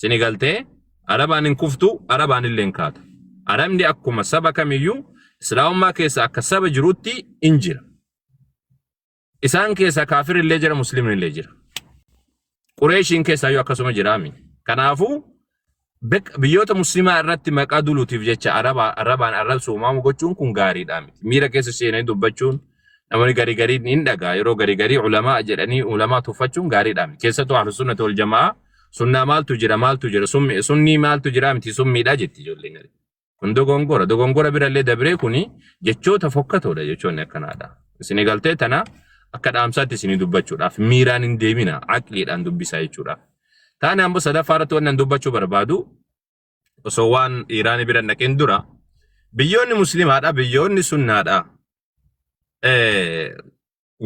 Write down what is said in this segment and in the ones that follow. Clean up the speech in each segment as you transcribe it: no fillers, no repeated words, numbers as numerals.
Sini galtee Arabaan hin kuftu, Arabaan illee hin kaatu. Arabni akkuma saba kamiyyuu Islaamummaa keessa akka saba jirutti in jira. Isaan keessa kaafirri illee jira, muslimni illee jira. Qureeshiin keessaayyuu akkasuma jiraami. Kanaafuu biyyoota muslimaa irratti maqaa duluutiif jecha arabaan arrabsu uumamu gochuun kun gaariidha miti. Miira keessa seenanii dubbachuun namoonni garii garii hin dhagaa yeroo garii garii ulamaa jedhanii ulamaa tuffachuun gaariidha miti. Keessattuu ahlu sunnati wal jamaa sunnaa maaltu jira maaltu jira sunnii maaltu jira miti summiidha jetti ijoolleen garii. Kun dogongora. Dogongora birallee dabree kuni jechoota fokkatoodha jechoonni akkanaadha. Isin galtee tana akka dhaamsaatti isinii dubbachuudhaaf miiraan hin deemina aqliidhaan dubbisaa jechuudha. Taane ammoo sadaffaa irratti wannan dubbachuu barbaadu osoo waan Iiraanii bira hin dhaqin dura biyyoonni muslimaadha biyyoonni sunnaadha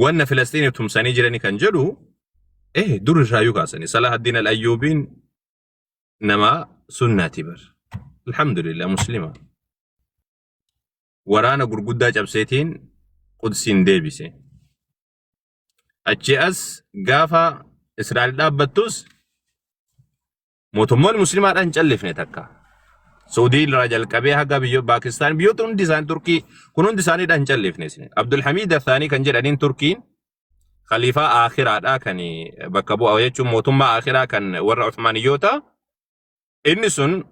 wanna Filasxiiniif tumsanii jirani kan jedhu dur irraayyuu kaasanii Salahaddin al-Ayyuubiin nama sunnaati bar. Alhamdulillah muslima. Waraana gurguddaa cabseetiin Qudsiin deebise. Achi as gaafa Israa'el dhaabbattus mootummoonni muslimaadhaan hin callifne takka. Saudii irraa jalqabee haga biyya Paakistaan biyyoota hundi isaanii Turkii kun hundi isaaniidhaan hin callifne. Abdulhamiid Athaanii kan jedhaniin Turkiin khaliifaa aakhiraadha kan bakka bu'a jechuun mootummaa aakhiraa kan warra Uthmaaniyyoota. Inni sun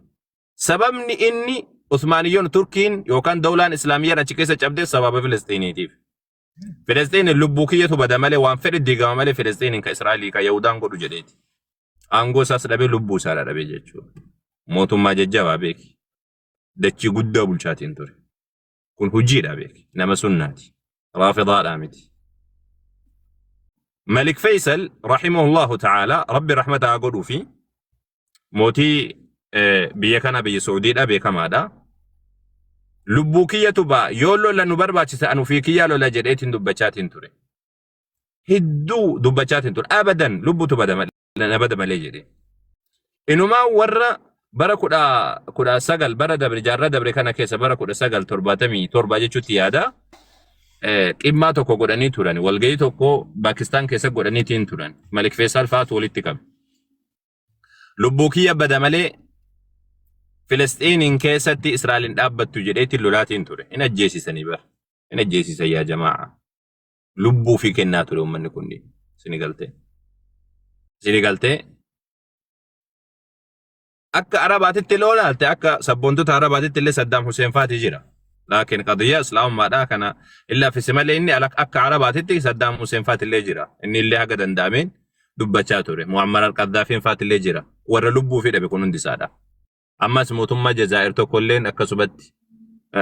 sababni inni Uthmaaniyyoon Turkiin yookaan dawlaan Islaamiyyaan achi keessa cabde sababa Filisxiiniitiif. Filisxiin lubbuu kiyyatu bada malee waan fedhe diigama malee Filisxiiniin ka Israa'elii ka Yahudaan godhu jedheeti. Aangoo isaas dhabee lubbuu isaa dhabee jechuudha. Mootummaa jajjabaa beeki. Dachii guddaa bulchaatiin ture. Kun hojiidha beeki. Nama sunnaati. Raafidaadhaa miti. Malik Faisal rahimahullahu ta'ala rabbi rahmata haa godhuu fi mootii biyya kana biyya Saudii beekamaadha. Lubbuu kiyyatu ba'a yoo lola nu barbaachise anu fi kiyyaa lola jedheetiin dubbachaatiin ture. Hedduu dubbachaatiin ture. Abadan lubbutu bada malee. Na bada malee jedhe. Inumaa warra bara 19 bara dabre jaarraa dabre kana keessa bara 1977 jechuutti yaada qimmaa tokko godhanii turan walgahii tokko Paakistaan keessa godhaniitiin turan Malik Feesaal fa'aatu walitti qabe. Lubbuu kiyya bada malee Filisxiiniin keessatti Israa'el hin dhaabbattu jedheetiin lolaatiin ture. Hin ajjeesisanii bara. Hin ajjeesisan yaa jamaa. Lubbuu fi kennaa ture uummanni kunniin. Isini galtee. Isini galtee. Akka Arabaatitti illee olaalte akka sabboontota Arabaatitti illee Saddaam Huseen faati jira. Laakiin qadiyyaa Islaamummaadhaa kana illee affise malee inni akka Arabaatitti Saddaam Huseen faati illee jira. Inni illee haga danda'ameen dubbachaa ture. Muammar al-Qaddaafiin faati illee jira. Warra lubbuu fi dhabe kun hundi isaadha. Ammas mootummaa Jazaa'ir tokkolleen akkasumatti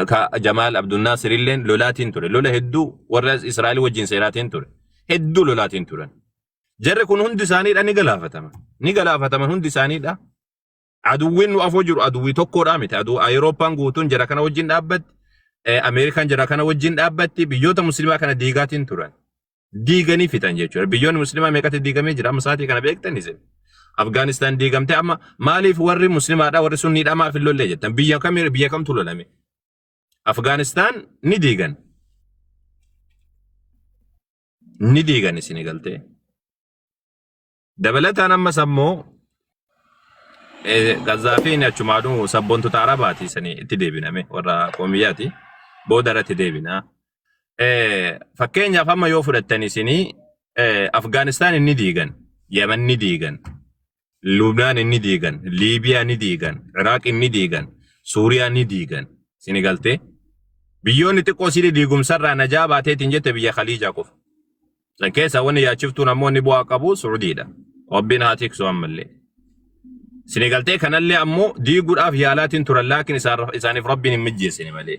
ka Jamaal Abdulnaasir illeen lolaatiin ture. Lola hedduu warra Israa'el wajjin seeraatiin ture. Hedduu lolaatiin turan. Jarri kun hundi isaaniidha ni galaafatama. Ni galaafataman hundi isaaniidha. Aduwwiin nu afoo jiru aduwwii tokkodha miti. Aduu Awurooppaan guutuun jara kana wajjin dhaabbatti. Ameerikaan jara kana wajjin dhaabbatti. Biyyoota musliimaa kana diigaatiin turan. Diiganii fixan jechuudha. Biyyoonni musliimaa meeqatti diigamee jira? Amma sa'aatii kana beektan isin. Afgaanistaan diigamte amma maaliif warri musliimaadha warri sunniidha maaf hin lollee jettan? Biyya kam biyya kamtu lolame? Afgaanistaan ni diigan. Ni diigan isin galtee. Dabalataan ammas ammoo Gazzaafiin achumaanuu sabboontota Arabaati sanii itti deebiname warra qoomiyyaati. Booda irratti deebina. Fakkeenyaaf amma yoo fudhattan isinii Afgaanistaan ni diigan, Yemen ni diigan, Lubnaan ni diigan, Liibiyaa ni diigan, Iraaq ni diigan, Suuriyaa ni diigan. Isin galtee biyyoonni xiqqoo sii diigumsarraa najaa baateetiin jette biyya Khaliijaa qofa. San keessaa wanni yaachiftuun ammoo inni bu'aa qabu Suudiidha. Rabbiin haa tiksu ammallee. Isin galtee kanallee ammoo diiguudhaaf yaalaatiin turan laakiin isaaniif Rabbiin hin mijjeessine malee.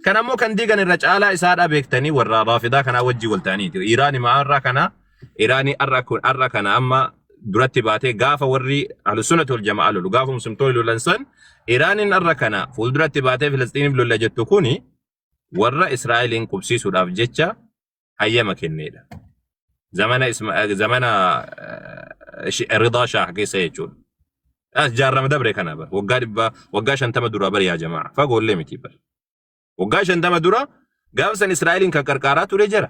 Kan ammoo kan diigan irra caalaa isaadhaa beektanii warra raafidaa kanaa wajjii wal ta'aniiti. Iiraan har'a kana Iraanii har'a kana amma duratti baatee gaafa warri ahlusunnati wal jamaa lolu gaafa muslimtoonni lolan san Iraaniin har'a kana fuulduratti baatee Filisxiiniif lolla jettu kuni warra Israa'eliin qubsiisuudhaaf jecha hayyama kenneedha. Zamana zamana Ridaa Shaah keessa jechuudha. As jaarrama dabre kana bar waggaa 100 waggaa 50 dura bar yaa jamaa fagoollee miti bar. Waggaa 50 dura gaafa san Israa'eliin kan qarqaaraa ture jara.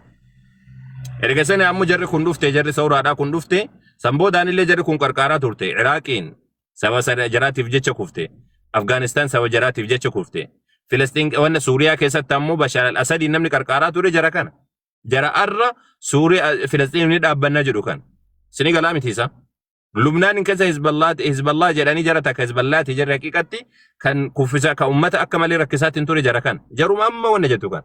Erga sana ammoo jarri kun dhufte jarri sawraadhaa kun dhufte san boodaan illee jarri kun qarqaaraa turte Iraaqiin Saba sana jaraatiif jecha kufte. Afgaanistaan saba jaraatiif jecha kufte. Filistiin wanna Suuriyaa keessatti ammoo Bashaar al-Asadiin namni qarqaaraa ture jara kana. Jara arra Suuriyaa Filistiin ni dhaabbannaa jedhu kana. Sini galaa miti isaa. Lubnaan keessa Hizballaa jedhanii jara takka Hizballaati jarri haqiiqatti kan kuffisa kan ummata akka malee rakkisaatiin ture jara kana. Jaruma amma wanna jettu kana.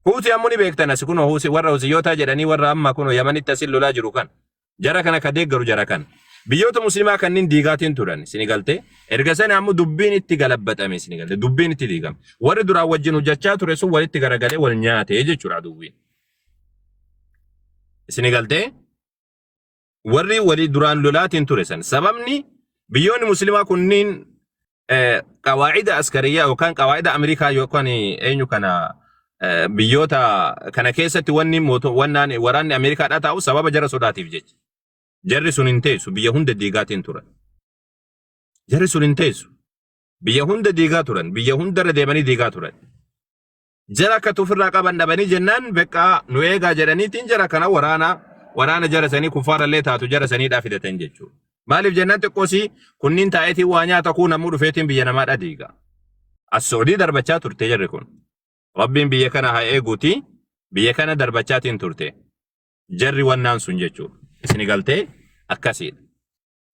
Huutii ammoo ni beektan as kunoo Huutii warra Huusiyyootaa jedhanii warra amma kunoo Yamanitti asin lolaa jiru kana. Jara kana ka deeggaru jara kana. Biyyoota musliimaa kanneen diigaatiin turan sini galtee erga sana ammoo dubbiin itti galabbaxame sini galte dubbiin itti diigame. Warri duraan wajjin hojjechaa ture sun walitti garagalee wal nyaate jechuudha dubbiin. Sini galtee warri walii duraan lolaatiin ture san sababni biyyoonni musliimaa kunniin qawaacida askariyyaa yookaan qawaacida Ameerikaa yookaan eenyu kana biyyoota kana keessatti wanni wannaan waraanni Ameerikaadhaa taa'u sababa jara sodaatiif jecha. Jarri sun hin teessu biyya hunda diigaatiin turan. Jarri sun hin teessu. Biyya hunda diigaa turan. Biyya hundarra deemanii diigaa turan. Jara akka ofirraa qaban dhabanii jennaan beqaa nu eegaa jedhaniitiin jara kana waraana waraana jara sanii kuffaarallee taatu jara saniidhaa fidatan jechuudha. Maaliif jennaan xiqqoosii kunniin taa'eetiin waa nyaata kuu namuu dhufeetiin biyya namaadha diiga. As Saudii darbachaa turte jarri kun. Rabbiin biyya kana haa eeguuti biyya kana darbachaatiin turte. Jarri wannaan sun jechuudha. Isin galtee akkasiidha.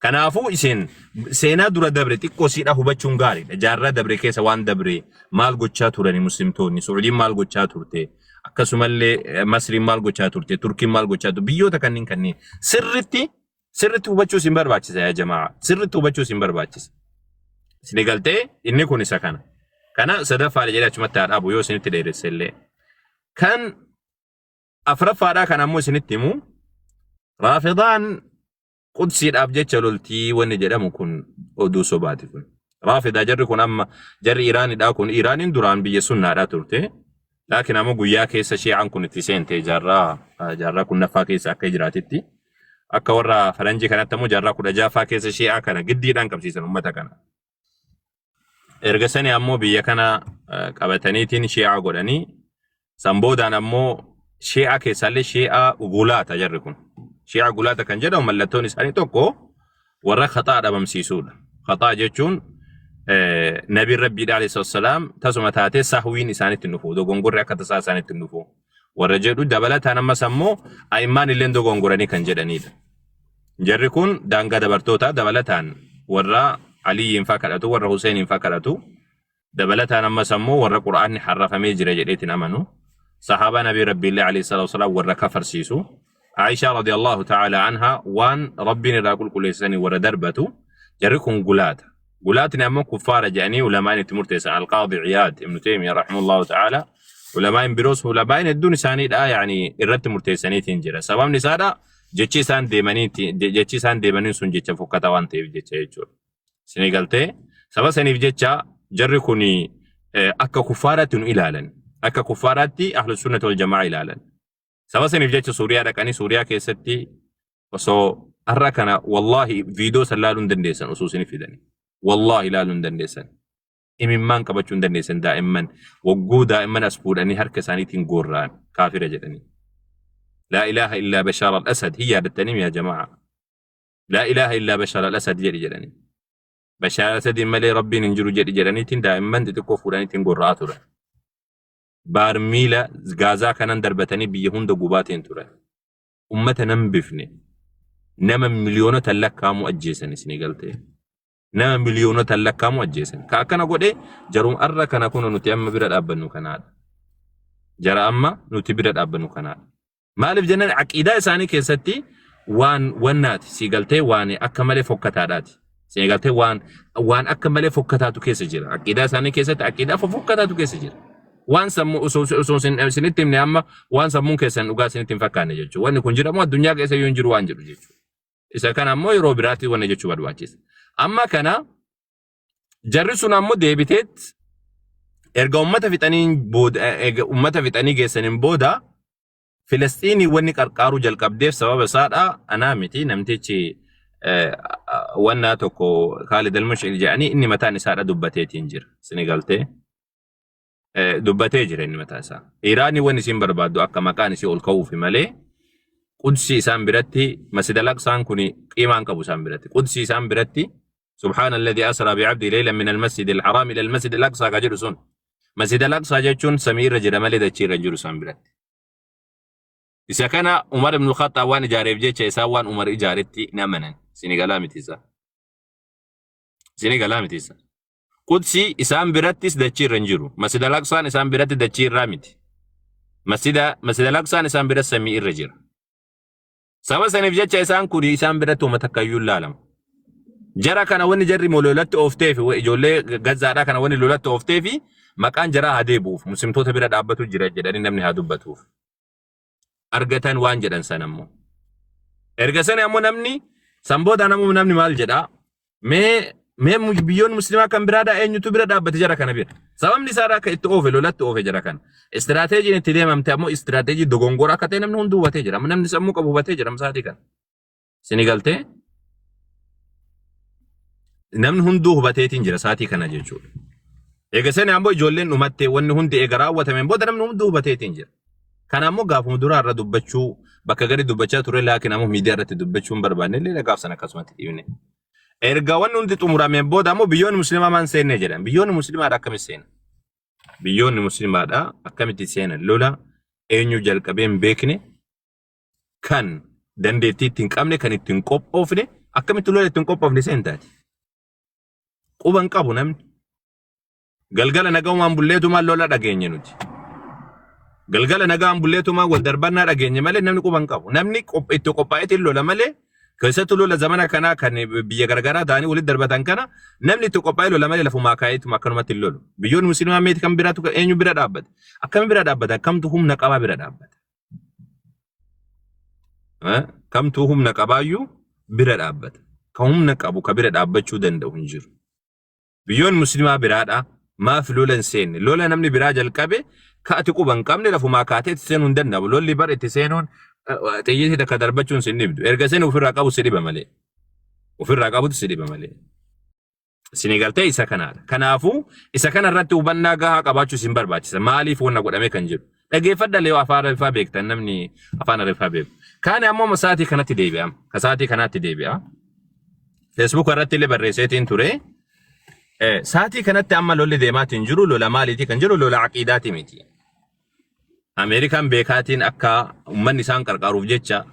Kanaafuu isin seenaa dura dabre xiqqoo siidha hubachuun gaariidha. Jaarraa dabre keessa waan dabre maal gochaa turani muslimtoonni, Suudiin maal gochaa turte, akkasumallee Masriin maal gochaa turte, Turkiin maal gochaa turte, biyyoota kanneen kanneen sirritti sirritti hubachuu isin barbaachisa yaa jamaa. Sirritti hubachuu isin barbaachisa. Isin galtee inni kun isa kana. Kana sadaffaadha jedhee achumatti haa dhaabu yoo isinitti dheeresse illee. Kan afuraffaadhaa kan ammoo isinitti himu Raafidaan Qudsiidhaaf jecha loltii wanni jedhamu kun oduu sobaati kun. Raafidaa jarri kun amma jarri Iraanidhaa kun Iraaniin duraan biyya sunnaadhaa turte. Laakiin ammoo guyyaa keessa shi'aan kun itti seente jaarraa jaarraa 10ffaa keessa akka jiraatitti. Akka warra faranjii kanatti ammoo jaarraa 16ffaa keessa shi'aa kana giddiidhaan qabsiisan uummata kana. Erga sani ammoo biyya kana qabataniitiin shi'aa godhanii san boodaan ammoo shi'aa keessaallee shi'aa gulaata jarri kun. Shi'aa gulaata kan jedhamu mallattoon isaanii tokko warra khaxaa dhabamsiisuudha. Khaxaa jechuun nabiin rabbiidha alayhi salaam tasuma taatee sahwiin isaanitti hin dhufu dogongorri akka tasaa isaanitti hin dhufu warra jedhu dabalataan ammas ammoo a'immaan illee dogongoranii kan jedhanidha. Jarri kun daangaa dabartoota dabalataan warra Aliyyiin faa kadhatu, warra Huseeniin faa kadhatu. Dabalataan ammas ammoo warra Qur'aanni harrafamee jira jedheetiin amanu. Sahaabaa Nabii Rabbiillee alayhi salaatu wasalaam warra kafarsiisu. Aishaa radiyallahu ta'ala anha waan Rabbiin irraa qulqulleessanii warra darbatu. Jarri kun gulaata. Gulaatni ammoo kuffaara jedhanii ulamaan itti murteessan. Alqaadi Iyaad Ibnu Taymiyyah rahimahullahu ta'ala ulamaan biroos ulamaan hedduun isaaniidha yaani irratti murteessaniitiin jira. Sababni isaadha jechi isaan deemaniiti jechi isaan deemaniin sun jecha fokkataa waan ta'eef jecha jechuudha. Isinii galtee saba saniif jecha jarri kun akka kuffaaraatti nu ilaalan. Akka kuffaaraatti ahlu sunnati wal jamaa ilaalan. Saba saniif jecha Suuriyaa dhaqanii Suuriyaa keessatti osoo har'a kana wallaahi viidiyoo san laaluu hin dandeessan osoo isin fidanii. Wallaahi laaluu hin dandeessan. Imimmaan qabachuu hin dandeessan daa'imman wagguu daa'imman as fuudhanii harka isaaniitiin goorra'an kaafira jedhanii. Laa ilaaha illaa Bashaar al-Asad hin yaadattanii yaa jamaa. Laa ilaaha illaa Bashaar al-Asad jedhi jedhanii. Bashaar al-Asadiin malee rabbiin hin jiru jedhi jedhaniitiin daa'imman xixiqqoo fuudhaniitiin gorra'aa turan. Baarmiila gaazaa kanan darbatanii biyya hunda gubaatiin turan. Ummata nan bifne nama miliyoonota lakkaa'amu ajjeesan isinii galtee. Nama miliyoonota lakkaa'amu ajjeesan. Ka akkana godhe jaruma arra kana kun nuti amma bira dhaabbannu kanaadha. Jara amma nuti bira dhaabbannu kanaadha. Maaliif jennaan aqiidaa isaanii keessatti waan wannaati sii galtee waan akka malee fokkataadhaati. Sii galtee waan waan akka malee fokkataatu keessa jira. Aqiidaa isaanii keessatti aqiidaa fokkataatu keessa jira. Waan sammuu osoo osoo isinitti himne amma waan sammuun keessan dhugaa isinitti hin fakkaanne jechuudha. Wanni kun jedhamu addunyaa keessa yoo hin jiru waan jedhu jechuudha. Isa kana ammoo yeroo biraatti wanna jechuu barbaachisa. Amma kana jarri sun ammoo deebiteet erga uummata fixanii booda erga uummata fixanii geessaniin booda Filisxiinii wanni qarqaaruu jalqabdeef sababa isaadha anaa miti namtichi wannaa tokko Kaalid al-Mush'il jedhanii inni mataan isaadha dubbateetiin jira. Sini galtee dubbatee jira inni mataa isaa. Iraanii wanni isiin barbaaddu akka maqaan isii ol ka'uufi malee Qudsii isaan biratti Masjid al-Aqsaan kun qiimaan qabu isaan biratti. Qudsii isaan biratti Subhaana alladhi asraa bi'abdi laylan min al-masjid al-haram ila al-masjid al-aqsaa ka jedhu sun. Masjid al-aqsaa jechuun samii irra jira malee dachii irra hin jiru isaan biratti. Isa kana Umar ibn Khattaab waan ijaareef jecha isaan waan Umar ijaaretti hin amanan. Isin galaa miti isaa. Isin galaa miti isaa. Qudsi isaan birattis dachii irra hin jiru. Masjid al-Aqsaan isaan biratti dachii irraa miti. Masjid al-Aqsaan isaan biratti samii irra jira. Saba saniif jecha isaan kun isaan biratti uummata takkayyuu hin laalamu. Jara kana wanni jarri lolatti ooftee fi ijoollee Gazaadhaa kana wanni lolatti ooftee fi maqaan jaraa haa deebi'uuf muslimtoota bira dhaabbatu jira jedhanii namni haa dubbatuuf. Argatan waan jedhan sana ammoo. Erga sana ammoo namni san booda namni maal jedhaa? Mee biyyoonni musliimaa kan biraadhaa eenyutu bira dhaabbate jara kana bira? Sababni isaa akka itti oofe lolatti oofe jara kana. Istiraateejiin itti deemamte ammoo istiraateejii dogongora akka ta'e namni hunduu hubatee jira. Namni sammuu qabu hubatee jira sa'aatii kana. Sini galtee? Namni hunduu hubateetiin jira sa'aatii kana jechuudha. Eega sani ammoo ijoolleen dhumattee wanni hundi eega raawwatameen booda namni hunduu hubateetiin jira. Kana ammoo gaafuma duraa irra dubbachuu bakka gadi dubbachaa ture laakiin ammoo miidiyaa irratti dubbachuu hin barbaanne illee gaaf sana akkasumatti dhiibne. Erga wanni hundi xumurameen booda ammoo biyyoonni musliimaa maan seenne jedhan. Biyyoonni musliimaadha akkamitti seenan? Biyyoonni musliimaadha akkamitti seenan? Lola eenyu jalqabee hin beekne kan dandeettii itti hin qabne kan itti hin qophoofne akkamitti lola itti hin qophoofne seentaati? Quba hin qabu namni. Galgala nagaumaan bulleetumaan lola dhageenye nuti. Galgala nagaan bulleetumaan wal darbannaa dhageenye malee namni quba hin qabu. Namni itti qophaa'eetiin lola malee keessattuu lola zamana kanaa kan biyya garagaraa ta'anii walitti darbatan kana namni itti qophaa'ee lola malee lafumaa kaa'eetuma akkanumatti hin lolu. Biyyoonni musliimaa meeti kan biraatu eenyu bira dhaabbate? Akkami bira dhaabbata? Kamtu humna qabaa bira dhaabbata? Kamtu humna qabaayyuu bira dhaabbata? Ka humna qabu ka bira dhaabbachuu danda'u hin jiru. Biyyoonni musliimaa biraadha maaf lola hin seenne? Lola namni biraa jalqabe ka ati quba hin qabne lafumaa kaatee itti seenuu hin danda'amu. Lolli bar itti seenuun xiyyiitii takka darbachuun si hin dhibdu. Erga seenu ofirraa qabu si dhiba malee. Ofirraa qabutu si dhiba malee. Isinii galtee isa kanaadha. Kanaafuu isa kana irratti hubannaa gahaa qabaachuu isin barbaachisa. Maaliif wanna godhame kan jedhu. Dhageeffadha lee afaan Arabiffaa beektan namni afaan Arabiffaa beeku. Kaani ammoo sa'aatii kanatti deebi'a. Ka sa'aatii kanaatti deebi'a. Facebook irratti illee barreesseetiin ture. Sa'aatii kanatti amma lolli deemaatiin jiru lola maaliiti kan jedhu lola aqiidaati miti. Ameerikaan beekaatiin akka uummanni isaan qarqaaruuf jecha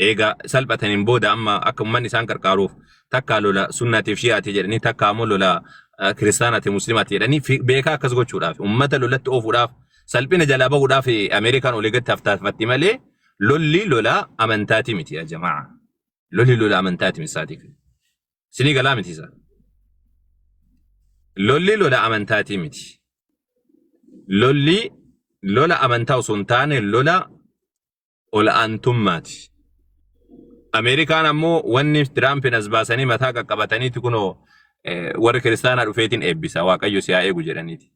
eega salphataniin booda amma akka uummanni isaan qarqaaruuf takkaa lola sunnaatiif shi'aati jedhanii takkaa ammoo lola kiristaanaati musliimaati jedhanii beekaa akkas gochuudhaaf uummata lolatti oofuudhaaf salphina jalaa bahuudhaaf Ameerikaan olii gadi tattaafatti malee lolli lola amantaati miti yaa jamaa. Lolli lola amantaati miti sa'aatii kana. Isinii galaa miti isaa. Lolli lola amantaatii miti. Lolli lola amantaa osoo hin taane lola ol'aantummaati. Ameerikaan ammoo wanni Tiraampiin as baasanii mataa qaqqabataniiti kunoo warri kiristaanaa dhufeetiin eebbisa Waaqayyo si haa eegu jedhaniiti.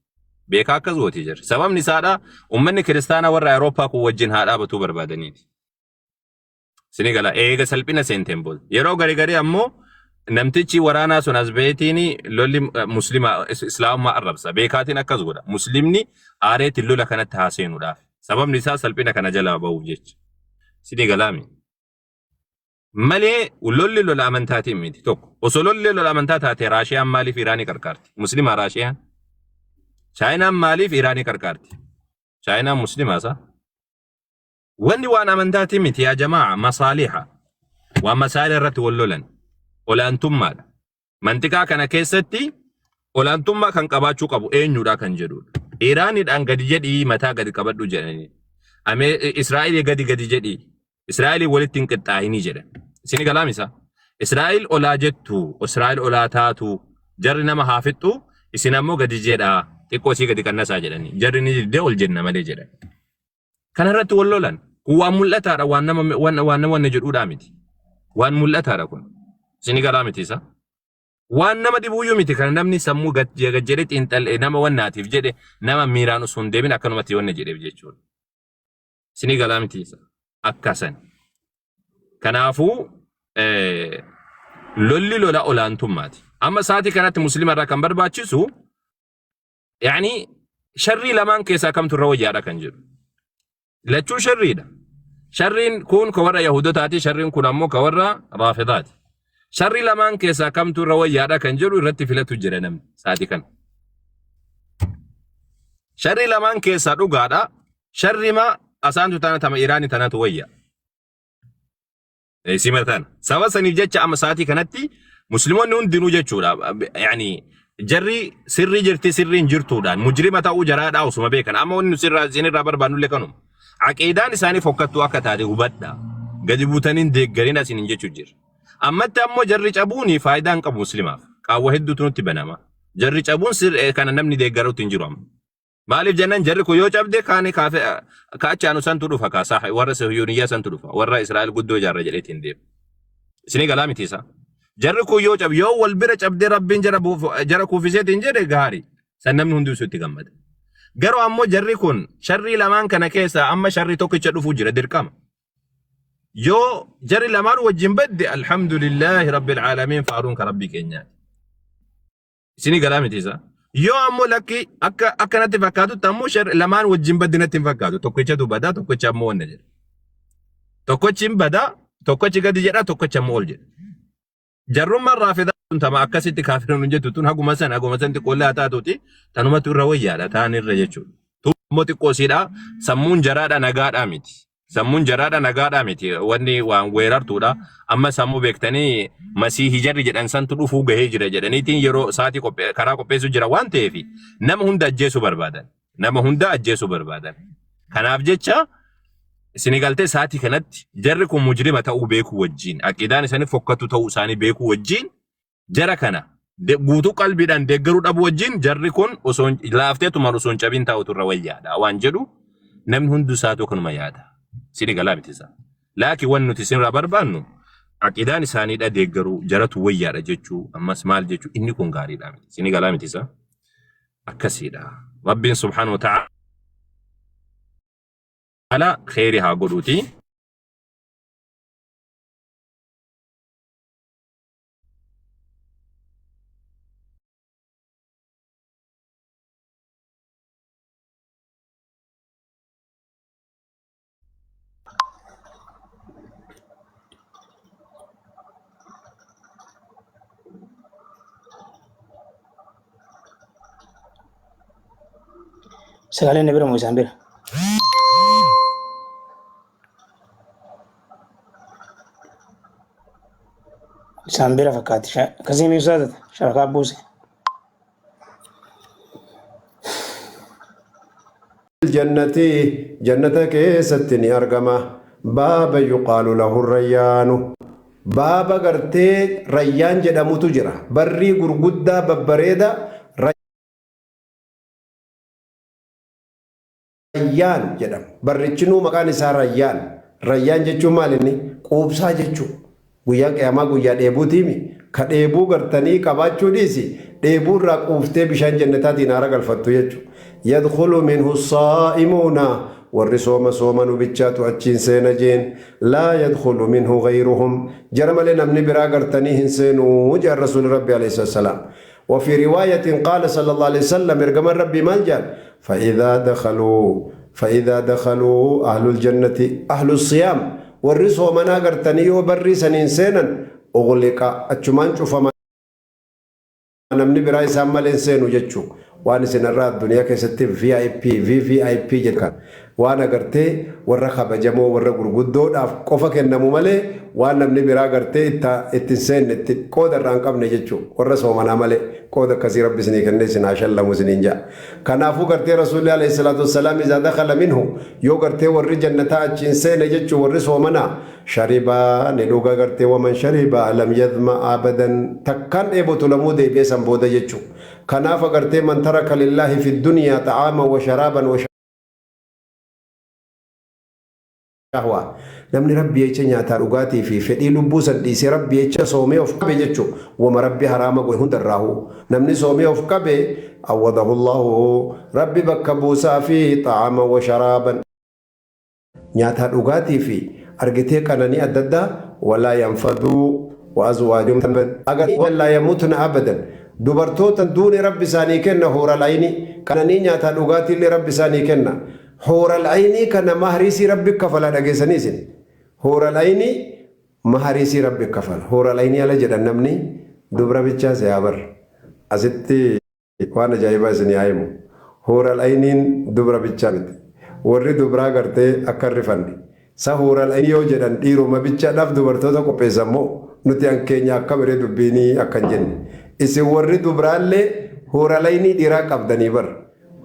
Beekaa akkas gooti jira. Sababni isaadha uummanni kiristaanaa warra Awurooppaa kun wajjin haa dhaabatuu barbaadaniiti. Sini gala eega salphina seenteen booda. Yeroo gari gari ammoo namtichi waraanaa sun as baheetiin lolli muslima islaamummaa arrabsa. Beekaatiin akkas godha. Muslimni aareetiin lola kanatti haa seenuudhaaf. Sababni isaa salphina kana jalaa bahuuf jecha. Sini galaami. Malee lolli lola amantaatiin miti tokko. Osoo lolli lola amantaa taate Raashiyaan maaliif Iraanii qarqaarti? Muslima Raashiyaan. Chaayinaan maaliif Iraanii qarqaarti? Chaayinaan muslimaa isaa. Wanni waan amantaatii miti yaa jamaa masaaliha. Waan masaaliha irratti wal lolan. Olaantummaadha. Mantiqaa kana keessatti olaantummaa kan qabaachuu qabu eenyudha kan jedhudha. Iraanidhaan gadi jedhii mataa gadi qabadhu jedhanii. Israa'elii gadi gadi jedhii. Israa'elii walitti hin qixxaa'inii jedhan. Isini galaam isaa. Israa'el olaa jettu, Israa'el olaa taatu, jarri nama haa fixxu, isin ammoo gadi jedhaa, xiqqoo isii gadi qannasaa jedhanii. Jarri ni diddee ol jenna malee jedhan. Kana irratti wal lolan. Kun waan mul'ataadha, waan nama waan waan nama wanna jedhuudhaa miti. Waan mul'ataadha kun. Isin galaa miti isa. Waan nama dhibuuyyuu miti kana namni sammuu gad gad jedhee xiinxalee nama wannaatiif jedhe nama miiraan osoo hin deemin akkanumatti wanna jedheef jechuudha. Isin galaa miti isa. Akkasan. Kanaafuu lolli lola olaantummaati. Amma sa'aatii kanatti muslima irraa kan barbaachisu Yaani sharrii lamaan keessaa kamtu irra wayyaadha kan jedhu. Lachuu sharriidha. Sharriin kun ka warra Yahudotaati, sharriin kun ammoo ka warra Raafidaati. Sharri lamaan keessaa kamtu irra wayyaadha kan jedhu irratti filatu jira namni sa'aatii kana. Sharri lamaan keessaa dhugaadha. Sharri ma asaantu tana tama Iraanii tanatu wayya. Sima tana. Saba saniif jecha amma sa'aatii kanatti musliimonni hundinuu jechuudha. Yaani jarri sirrii jirti sirrii hin jirtuudhaan mujrima ta'uu jaraadhaa osuma beekan. Amma wanni sirraa isinirraa barbaannullee kanuma. Aqiidaan isaanii fokkattuu akka taate hubadha. Gadi buutanii hin deeggarin asiniin jechuu jira. Ammatti ammoo jarri cabuun faayidaa hin qabu muslimaaf. Qaawwa hedduutu nutti banama. Jarri cabuun kana namni deeggaruutti hin jiru amma. Maaliif jennaan jarri kun yoo cabde kaani kaafe kaachaanu santu dhufa kaasaa warra sihiyuuniyyaa santu dhufa warra Israa'el guddoo ijaarra jedheetiin deema. Isinii galaa miti isaa. Jarri kun yoo cabe yoo wal bira cabdee rabbiin jara jara kuufiseetiin jedhe gaarii. San namni hundi itti gammada. Garuu ammoo jarri kun sharrii lamaan kana keessaa amma sharrii tokkicha dhufuu jira dirqama. Yoo jarri lamaan wajjin badde alhamdulillahi rabbil aalamiin faaruun ka rabbii keenyaati. Isinii galaa miti isaa. Yoo ammoo lakki akka akka natti fakkaatutti ammoo sharri lamaan wajjin badde natti hin fakkaatu. Tokkichatu badaa tokkicha ammoo wanna jedha. Tokkochi hin badaa tokkochi gadi jedha tokkochi ammoo ol jedha. Jarrummaan raafidaa tun tama akkasitti kaafiruun hin jettu tun haguma san haguma san xiqqoollee haa taatuuti tanumatu irra wayyaadha ta'an irra jechuudha. Tun immoo xiqqoo siidha sammuun jaraadha nagaadha miti. Sammuun jaraadha nagaadha miti wanni waan weerartuudha. Amma sammuu beektanii masiihi jarri jedhan santu dhufuu gahee jira jedhaniitiin yeroo sa'aatii karaa qopheessuu jira waan ta'eef nama hunda ajjeesuu barbaadan. Nama hunda ajjeesuu barbaadan. Kanaaf jecha isinii galtee sa'aatii kanatti jarri kun mujrima ta'uu beekuu wajjin aqiidaan isaanii fokkatu ta'uu isaanii beekuu wajjin jara kana guutuu qalbiidhaan deeggaruu dhabuu wajjin jarri kun osoo laafteetumaan osoo hin cabin taa'utu irra wayyaadha waan jedhu namni hundi isaatu kanuma yaada. Isinii galaa miti isaa. Laakiin wanni nuti isinirraa barbaannu aqiidaan isaaniidha deeggaruu jaratu wayyaadha jechuu ammas maal jechuu inni kun gaariidha miti. Isinii galaa miti isaa. Akkasiidha. Rabbiin subhaanahu wa ta'ala kheyri haa godhuuti. Sagaleen na bira moo isaan bira? Isaan bira fakkaatti. Akkasii miibsaa taate shabakaa buuse. Aljannati jannata keessatti ni argama. Baaba yuqaalu lahu rayyaanu. Baaba gartee rayyaan jedhamutu jira. Barrii gurguddaa babbareeda rayyaan jedhama. Barrichinuu maqaan isaa rayyaan. Rayyaan jechuun maal inni? Quubsaa jechuu. Guyyaan qiyaamaa guyyaa dheebuutiimi. Ka dheebuu gartanii qabaachuu dhiisi, dheebuu irraa quuftee bishaan jannataatiin haara galfattu jechu. Yadkhulu minhu saa'imuuna warri sooma soomanu bichaatu achiin seena jeen. Laa yadkhulu minhu ghayruhum jara malee namni biraa gartanii hin seenu je'an Rasuulli Rabbii alayhi salaam. Wa fii riwaayatin qaala sallallahu alayhi wasallam ergamaan Rabbii maal je'an? Fa'idhaa dakhaluu fa'idhaa dakhaluu ahlul jannati ahlu siyaam warri soomanaa gartanii yoo barrii saniin seenan ughliqa achumaan cufama namni biraa isaan malee hin seenu jechuu waan isin har'a addunyaa keessatti VIP VVIP jedhan waan agartee warra kabajamoo warra gurguddoodhaaf qofa kennamu malee waan namni biraa gartee itti hin seenne itti qooda irraa hin qabne jechuu warra soomanaa malee qooda akkasii rabbi isinii kennee isin haa shallamu isiniin ja'a kanaafuu gartee rasuulli alayhi salaatu wassalaam izaa dakhala minhu yoo gartee warri jannataa achiin seene jechuu warri soomanaa sharibaa ni dhuga gartee waman sharibaa lam yadhma abadan takkaan dheebotu lamuu deebi'ee san booda jechuu kanaaf agartee man taraka lillaahi fi dunyaa xa'aaman wa sharaaban wa shahwaa namni rabbi jecha nyaataa dhugaatii fi fedhii lubbuu san dhiisee rabbi jecha soomee of qabe jechuu wama rabbi haraama godhe hundarraahuu namni soomee of qabe awwadahu llaahu rabbi bakka buusaa fi xa'aaman wa sharaaban nyaataa dhugaatii fi argitee qananii adda addaa walaa yanfaduu wa azwaajum laa yamutna abadan dubartoota duune rabbi isaanii kenna huural ayni qananii nyaataa dhugaatiillee rabbi isaanii kenna huural aynii kana mahriisii rabbi kafala dhageessanii isin huural aynii. Maharii isii Rabbi kafala. Huuralaynii ala jedhan namni dubra bichaa se'aa bar. Asitti waan ajaa'ibaa isinii haa himu. Huuralayniin dubra bichaa miti. Warri dubraa gartee akka hin rifanne. Sa huuralaynii yoo jedhan dhiiruma bichaadhaaf dubartoota qopheessan moo? Nuti an keenya akkam ree dubbiinii akka hin jenne. Isin warri dubraallee huuralaynii dhiiraa qabdanii bar.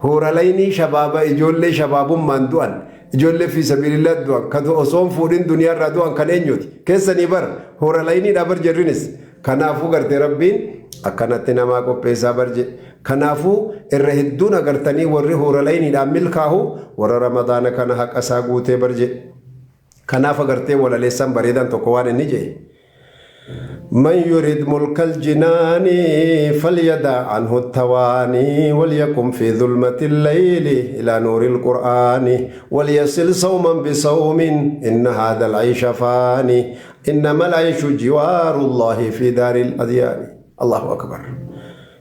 Huuralaynii shabaaba ijoollee shabaabummaan du'an, ijoollee fii sabiilillah du'an, ka osoo hin fuudhin duniyaarraa du'an kan eenyuuti? Keessanii bar. Huuralayniidha bar jarrinis. Kanaafuu gartee Rabbiin akkanatti namaa qopheessaa bar jedhe. Kanaafuu irra hedduun agartanii warri huuralayniidhaan milkaahu warra Ramadaana kana haqa isaa guutee bar jedhe. Kanaaf agartee walaleessaan bareedaan tokko waan inni jedhe. Man yurid mulkal jinaani falyada anhu tawaani walyakum fi dhulmati layli ila nuuril qur'aani walyasil sawman bisawmin inna haadha al-aysha faani innama al-ayshu jiwaarullahi fi daaril adyaani. Allahu akbar.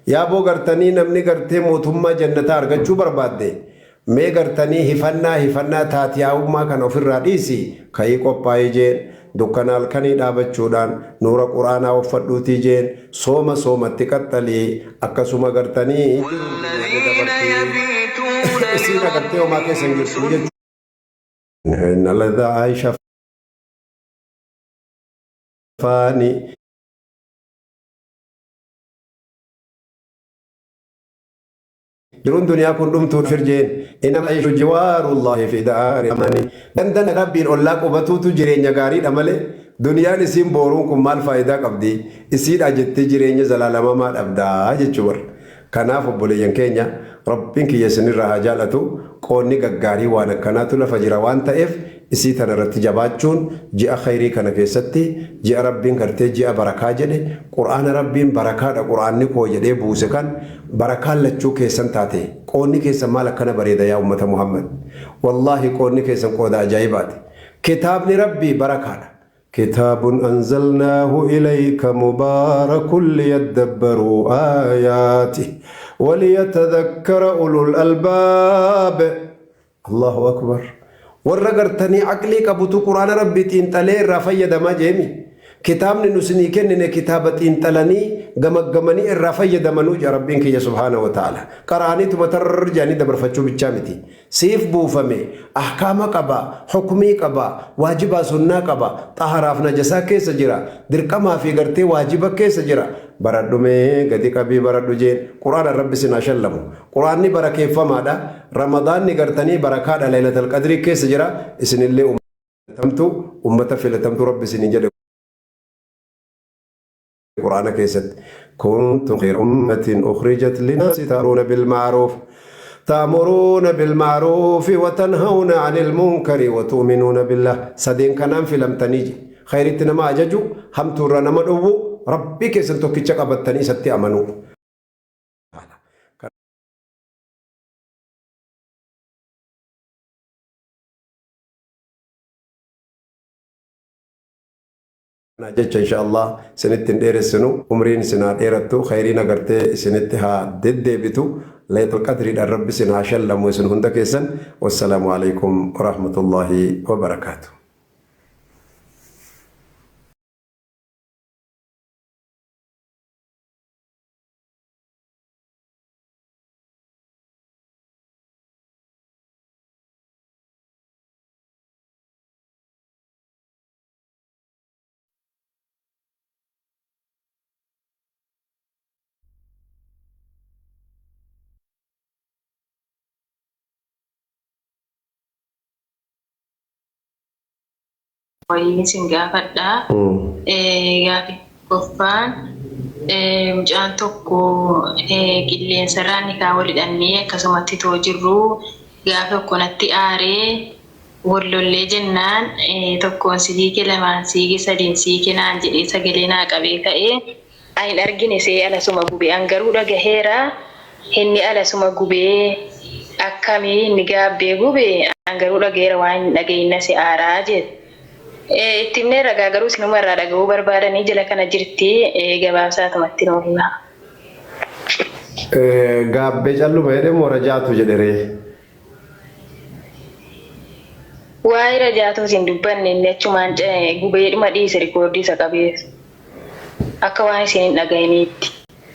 Yaaboo gartanii namni gartee mootummaa jannataa argachuu barbaadde Mee gartanii hifannaa hifannaa taatiyaa'ummaa kana ofirraa dhiisi ka'ii qophaa'i jeen, dukkana halkanii dhaabachuudhaan nuura qur'aanaa uffadhuutii jeen, sooma soomatti qaxxali, akkasuma gartanii jiruun duniyaa ni dabarti, isiin agartee homaa keessa hin jirtu jechuudha. Inna ladha aisha faani. Jiruun duniyaa kun dhumtuu firjeen inama ishu jiwaarullahi fi daari amani. Ganda Rabbiin ollaa qubatuutu jireenya gaariidha malee duniyaan isiin booruun kun maal faayidaa qabdi isiidha jettee jireenya zalaalamamaa dhabdaa jechuu bar. Kanaaf obboleeyyan keenya Rabbiin kiyya isinirraa haa jaalatu qoonni gaggaarii waan akkanaatu lafa jira waan ta'eef Isii tana irratti jabaachuun ji'a khayrii kana keessatti ji'a Rabbiin gartee ji'a barakaa jedhe Qur'aana Rabbiin barakaadha Qur'aanni koo jedhee buuse kan barakaan lachuu keessan taate qoonni keessan maal akkana bareeda yaa ummata Muhammad wallaahi qoonni keessan qooda ajaa'ibaati kitaabni Rabbii barakaadha Kitaabun anzalnaahu ilayka mubaarakun liyaddabbaruu aayaatih waliyatadhakkara ulul albaab Allahu akbar. Warra gartanii aqlii qabutu Qur'aana Rabbii xiinxalee irraa fayyadamaa jeemi. Kitaabni nu isinii kennine kitaaba xiinxalanii gamaggamanii irraa fayyadamanuu jedha Rabbiin kiyya subhaanahu wa ta'ala. Qara'aniituma tarr jedhanii dabarfachuu bichaa miti. Siif buufame, ahkaama qaba, hukmii qaba, waajibaa sunnaa qaba, xaharaaf najasaa keessa jira, dirqamaa fi gartee waajiba keessa jira. Baradhu mee gadi qabii baradhu jeen. Qur'aana Rabbi sin haa shallamu. Qur'aanni barakeeffamaadha. Ramadaanni gartanii barakaadha laylatal qadrii keessa jira. Isinillee ummatamtu ummata filatamtu Rabbi isiniin jedhe Qur'aana keessatti. Kuntum khayra ummatin ukhrijat linnaasi ta'muruuna bil ma'ruuf ta'muruuna bil ma'ruufi wa tanhawna 'anil munkari wa tu'minuuna billah. Sadeen kanaan filamtanii je. Khayritti nama ajaju, hamtuurraa nama dhowwu, Rabbii keessan tokkicha qabattanii isatti amanuu. Kana jecha insha Allah isinitti hin dheeressinu umriin isin haa dheerattu khayriin agartee isinitti haa deddeebitu laylatul qadriidhaan rabbi isin haa shallamu isin hunda keessan wassalaamu alaikum warahmatullaahi wabarakaatu. Wayii isin gaafadha. Gaafii tokkoffaan mucaan tokko qilleensarraan nikaa wal hidhannee akkasumatti too jirru gaaf tokko natti aaree wal lollee jennaan tokkoon si hiike lamaan si hiike sadiin si hiike naan jedhee sagalee naa qabee ka'ee an hin argine see alasuma gube an garuu dhagaheera inni alasuma gubee akkami inni gaabbee gube an garuu dhagaheera waan hin dhagahin na si aaraa jedhe. Itti himnee ragaa garuu isinuma irraa dhagahuu barbaadanii jala kana jirti gabaabsaatumatti nuu himaa. Gaabbee calluma jedhe moo rajaatu jedhe ree? Waa'ee rajaatuu isin dubbanne inni achumaan gubeedhuma dhiise rikoordii isa qabees. Akka waan isin hin dhaga'iniitti.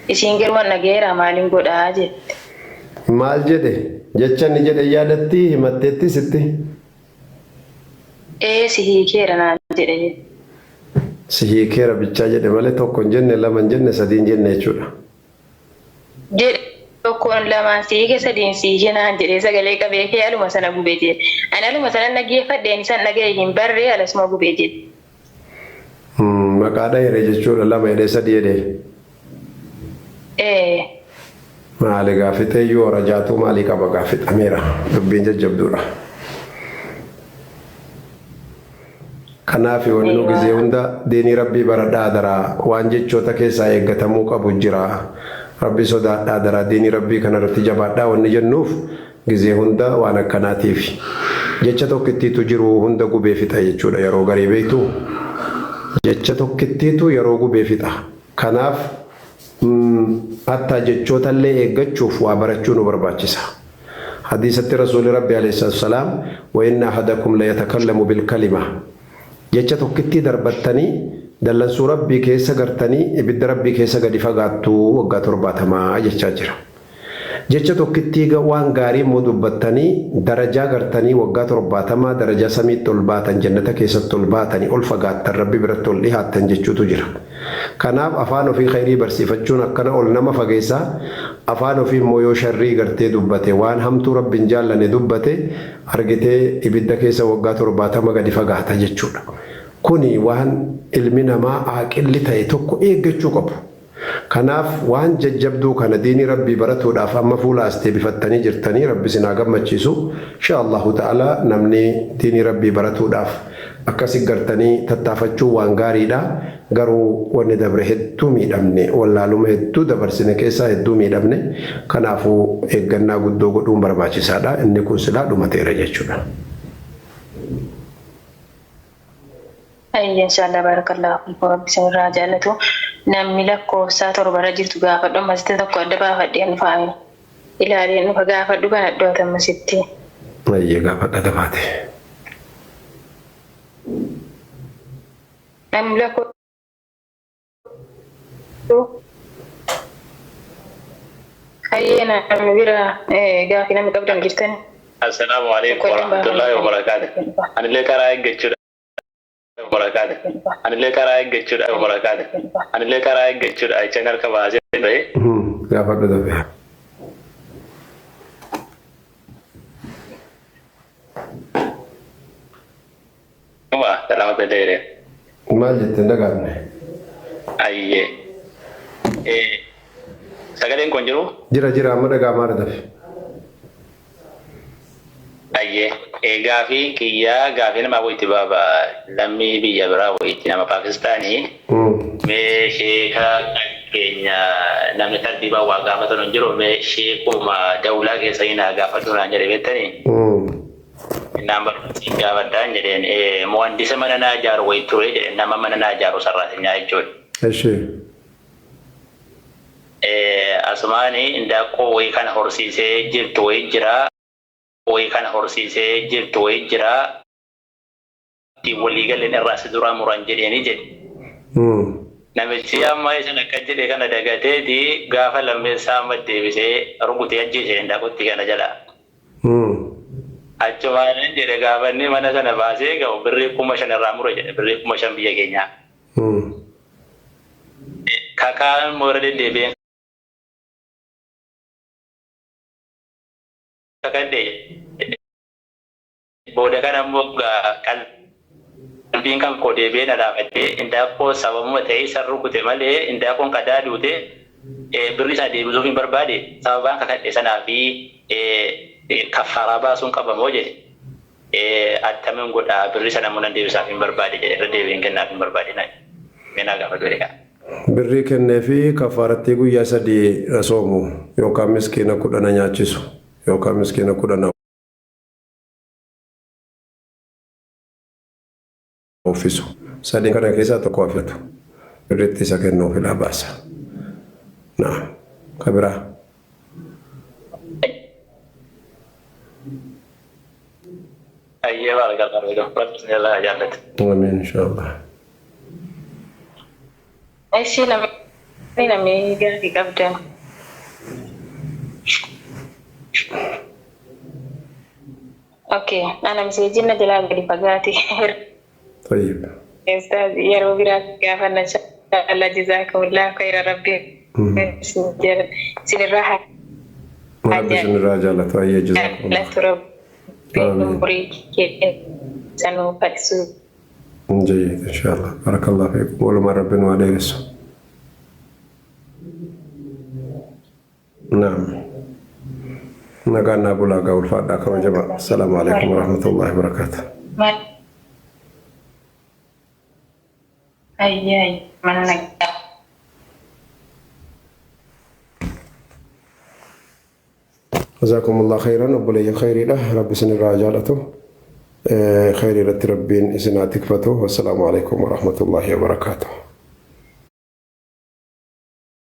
Isiin garuu an dhaga'eera maalin godhaa jette. Maal jedhe? Jecha inni jedhe yaadattii himatteetti sitti? Ee si hiikeera naan jedhe jette. Si hiikeera bichaa jedhe malee tokko hin jenne lama hin jenne sadii hin jenne jechuudha. Jedhe tokkoon lamaan si hiike sadiin si hiike naan jedhee sagalee qabee kee aluma sana gube jedhe. Ani aluma sanan dhaggeeffadhe ani isan dhaga'e hin barree alasuma gube jedhe. Maqaa dhaheere jechuudha lama jedhee sadii jedhee. Ee. Maali gaa fixeeyyuu rajaatuu maalii qaba gaa fixameera dubbiin jajjabduudha. Kanaafi wanni nu gizee hunda diinii Rabbii baradhaa adaraa waan jechoota keessaa eeggatamuu qabu jira. Rabbi sodaadhaa adaraa diinii Rabbii kanarratti jabaadhaa wanni jennuuf gizee hunda waan akkanaatiifi. Jecha tokkittiitu jiru hunda gubee fixa jechuudha yeroo garii beektuu? Jecha tokkittiitu yeroo gubee fixa. Kanaaf hattaa jechootallee eeggachuuf waa barachuu nu barbaachisa. Hadiisatti Rasuulli Rabbi alayhi salaatu wassalaam wa inna ahadakum layatakallamu bilkalima jecha tokkittii darbattanii dallansuu Rabbii keessa gartanii ibidda Rabbii keessa gadi fagaattu waggaa torbaatamaa jechaa jira. Jecha tokkittii waan gaarii immoo dubbattanii darajaa gartanii waggaa 70 darajaa samiitti ol baatan jannata keessatti ol baatanii ol fagaattan Rabbi biratti ol dhihaattan jechuutu jira. Kanaaf afaan ofii khayrii barsiifachuun akkana ol nama fageessa, afaan ofii immoo yoo sharrii gartee dubbate waan hamtuu Rabbi hin jaallane dubbate argitee ibidda keessa waggaa 70 gadi fagaata jechuudha. Kuni waan ilmi namaa aaqilli ta'e tokko eeggachuu qabu. Kanaaf waan jajjabduu kana diinii Rabbii baratuudhaaf amma fuula as deebifattanii jirtanii Rabbi isin haa gammachiisu. Inshaa Allahu ta'ala namni diinii Rabbii baratuudhaaf akkasi gartanii tattaafachuun waan gaariidha. Garuu wanni dabre hedduu miidhamne wallaaluma hedduu dabarsine keessaa hedduu miidhamne. Kanaafuu eeggannaa guddoo godhuun barbaachisaadha. Inni kun silaa dhumateera jechuudha. Hayyee inshallah barakallahu fiikum rabbi isinirraa haa jaallatu namni lakkoofsaa torbarra jirtu gaafadhu ammasitti tokko adda baafadheen dhufa ani ilaaleen dhufa gaafadhu banadhu ati ammasitti. Hayyee gaafadha dafaate. Namni lakkoo Hayyee namni bira gaafii namni qabdan jirtan. Assalaamu alaikum warahmatullahi wabarakaatu. Anillee karaa eeggachuudha. Wabarakaatu. Anillee karaa eeggachuudha. Wabarakaatu. Anillee karaa eeggachuudha. Jechaan harka baasee ture. Gaafadhu dafee. Uma salaamata dheeree. Maal jette hin dhagaamne. Ayyee. Sagaleen kun jiru? Jira jira amma dhaga'amaara dafi. Ayyee. Gaafii kiyyaa gaafii namaa wayitti baaba lammii biyya biraa wayitti nama Paakistaanii. Mee sheeka kan keenya namni tartiibaan waa gaafatan hin jiru mee sheekuma dawlaa keessa hin haa gaafadhu naan jedhe beektanii. Innaan barumsiin gaafadhaan jedheen muhandisa mana naa ijaaru wayii ture jedhe nama mana naa ijaaru sarraatinyaa jechuudha. Eshi. Asumaani indaaqqoo wayii kana horsiisee jirtu wayii jira wayii kana horsiisee jirtu wayii jira ittiin walii galeen irraa si duraa muran jedheeni jedhe. Namichi amma isin akka jedhe kana dagateeti gaafa lammeessaa amma deebisee rukutee ajjeese indaaqqotti kana jala. Achumaanan jedhe gaafa inni mana sana baasee ga'u birrii 5,000 irraa mure jedhe birrii 5,000 biyya keenyaa. Kakaan immoo irra deddeebi'een kakadhe jedhe. Booda kana immoo qalbiin kan koo deebi'ee na dhaabattee indaaqqoo sababuma ta'ee isan rukute malee indaaqqoon qadaa duute birrii sana deebisuuf hin barbaade sababaan kakadhe sanaa fi kaffaaraa baasuun qaba moo jedhe attamin godha birrii sana immoo nan deebisaaf hin barbaade jedhe irra deebi'een kennaaf hin barbaade mee naa gaafadhu jedhe kaa. Birrii kenneefi kaffaarattii guyyaa 3 soomu yookaan miskiina kudhana nyaachisu yookaan miskiina kudhana uffisu. Sadeen kana keessaa tokko haa filatu. Birritti isa kennuuf ilaa baasa. Naam. Ka biraa. Ayyee baarakallahu fiikum. Rabbi isin irraa haa jaallatu. Amiin inshaallah. Ishii namni gaafii qabdan. Okay, ana miseejin na jalaa gadi fagaate. Tayyib. Ustaaz yeroo biraas gaafanna inshaallah jazaakumullah khayra rabbi. Isinirraa haa Rabbi isinirraa jaallatu. Ayyee jazaakumullah. jaallatu rabbi Amiin. umurii keessan nuuf fadhisu. Jayyid inshaallah. Barakallahu fiikum. Walumaa rabbiin waa dheeressu. Naam. Nagaan naa bulaa gaa ulfaadhaa kabajamaa. Assalaamu alaikum warahmatullahi wabarakaatuh. Maal? Ayyee ayyee mana nagaa. Jazaakumullah khayran obboleeyyan khayriidha. Rabbi isinirraa jaalatu. Khayrii irratti rabbiin isin haa tikfatu. Wassalaamu alaikum warahmatullahi wabarakaatuh.